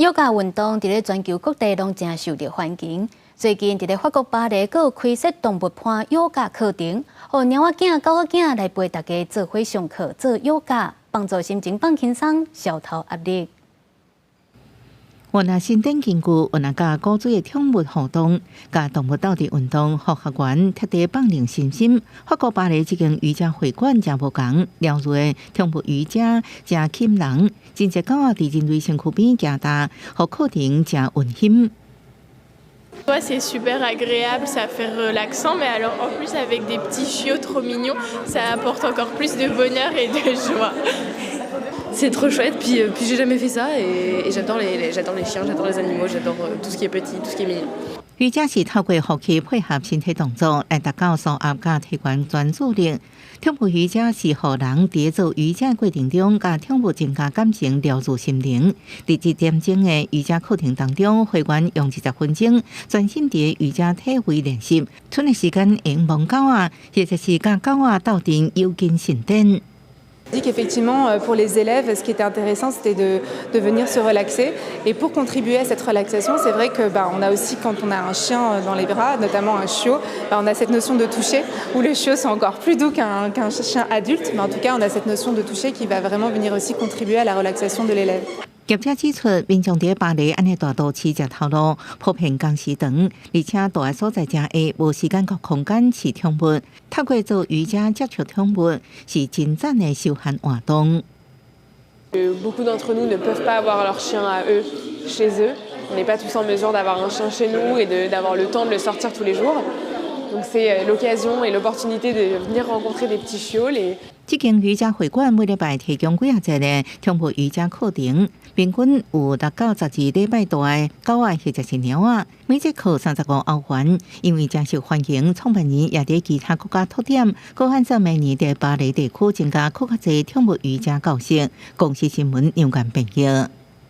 瑜伽運動佇咧全球各地攏誠受著歡迎。最近佇咧法國巴黎，閣有開設動物伴瑜伽課程，予貓仔囝、狗仔囝來陪大家做伙上課做瑜伽，幫助心情放輕鬆，消除壓力。原來伸展工具，原來佮古錐的寵物互動，佮動物鬥陣運動，予學員徹底放靈身心。法國巴黎這間瑜伽會館誠無仝，療愈的寵物瑜伽誠吸引人，真濟狗仔佇人類身軀邊行踏，予課程誠溫馨。 C'est super agréable, ça fait relaxant, mais alors en plus avec des petits chiots trop mignons, ça apporte encore plus de bonheur et de joie. C'est trop chouette, puis j'ai jamais fait ça et j'adore les chiens, j'adore les animaux, j'adore tout ce qui est petit, tout ce qui est mignon. 瑜伽是透過呼吸配合身體動作來達到舒壓佮提懸專注力。寵物瑜伽是予人佇做瑜伽過程中，佮寵物增加感情，療愈心靈。佇一點鐘的瑜伽課程當中，會員用20分鐘專心佇瑜伽體位練習，賰的時間會用摸狗仔，或者是佮狗仔鬥陣有筋伸展。 Dit qu'effectivement, pour les élèves, ce qui était intéressant, c'était de venir se relaxer. Et pour contribuer à cette relaxation, c'est vrai que bah, on a aussi, quand on a un chien dans les bras, notamment un chiot, bah, on a cette notion de toucher, où les chiots sont encore plus doux qu'un chien adulte. Mais en tout cas, on a cette notion de toucher qui va vraiment venir aussi contribuer à la relaxation de l'élève. 業者指出，民眾佇巴黎按呢大都市食頭路，普遍工時長，而且蹛的所在誠狹，無時間佮空間飼寵物。透過做瑜伽接觸寵物，是真讚的休閒活動。 Beaucoup d'entre nous ne peuvent pas avoir leur chien à eux chez eux. On n'est pas tous en mesure d'avoir un chien chez nous et d'avoir le temps de le sortir tous les jours. Donc c'est l'occasion et l'opportunité de venir rencontrer des petits chiots. Les 這間瑜伽會館每禮拜提供幾仔節的寵物瑜伽課程，平均有6到12禮拜大的狗仔或者是貓仔，每節課35歐元。因為誠受歡迎，創辦人也佇其他國家拓點，閣按照明年佇巴黎地區增加閣較濟寵物瑜伽教室。公視新聞楊冠編譯。